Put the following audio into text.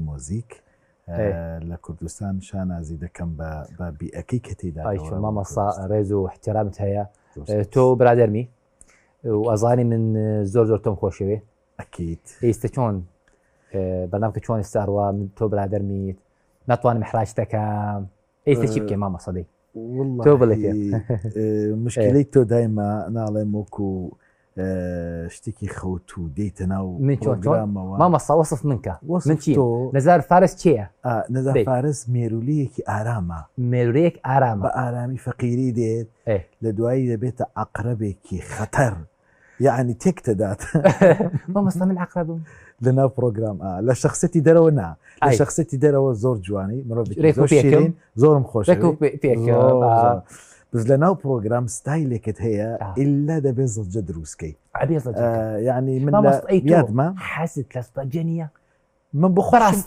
مۆزیک لە کوردستان شانازی دەکەم بە بە بیئەکەی کە تێیدا ئای گەورە بووم مامۆستا کوردستان. ڕێز و احترامت هەیە زۆر سوپاس. تۆ برادەرمی و ئەزانی من زۆر زۆر تۆم خۆشەوێ ئەکید. ئێستا چۆن بەرنامەکە چۆن ئێستا ئەڕوا من تۆ برادەرمیت ناتوانم احراج دەکەم ئێستا چی بکەین مامۆستا دەی تۆ بڵێ پێم. وەڵڵاهی مشکلەی تۆ دایمە ناڵێم وەکو شتێکی خەوتوو دێیتە ناو من چۆن چۆن پرۆگرامەوە مامۆستا وەسف من کە وەسف من چیم تۆ نزار فارس کێیە ئا، نزار دەی. فارس مێروولەیەکی ئارامە مێرولەیەک ئارامە بە ئارامی فەقیری دێت ئێ. لە دوایی دەبێتە عەقرەبێکی خەتەر یەعنی تێکتەدات. مامۆستا من عەقرەبم؟ لە ناو پرۆگرام ئا لە شەخسیەتی دەرەوە نا لە ئای. شەخسیەتی دەرەوە زۆر جوانی مرۆڤێکی رێک و زۆر پێکم؟ شیرین زۆرم رێک و خۆشەوێی پێکم زۆر ئا. زۆر بەس لە ناو پرۆگرام ستایلێکت هەیە ئا. ئیلا دەبێ زەجە دروست کەی ئەبێ زەجە بکەم. یەعنی من لە مامۆستا ئەی تۆ یادمە حەزت لە زەجە نییە؟ من بۆ خۆشم بەڕاستی.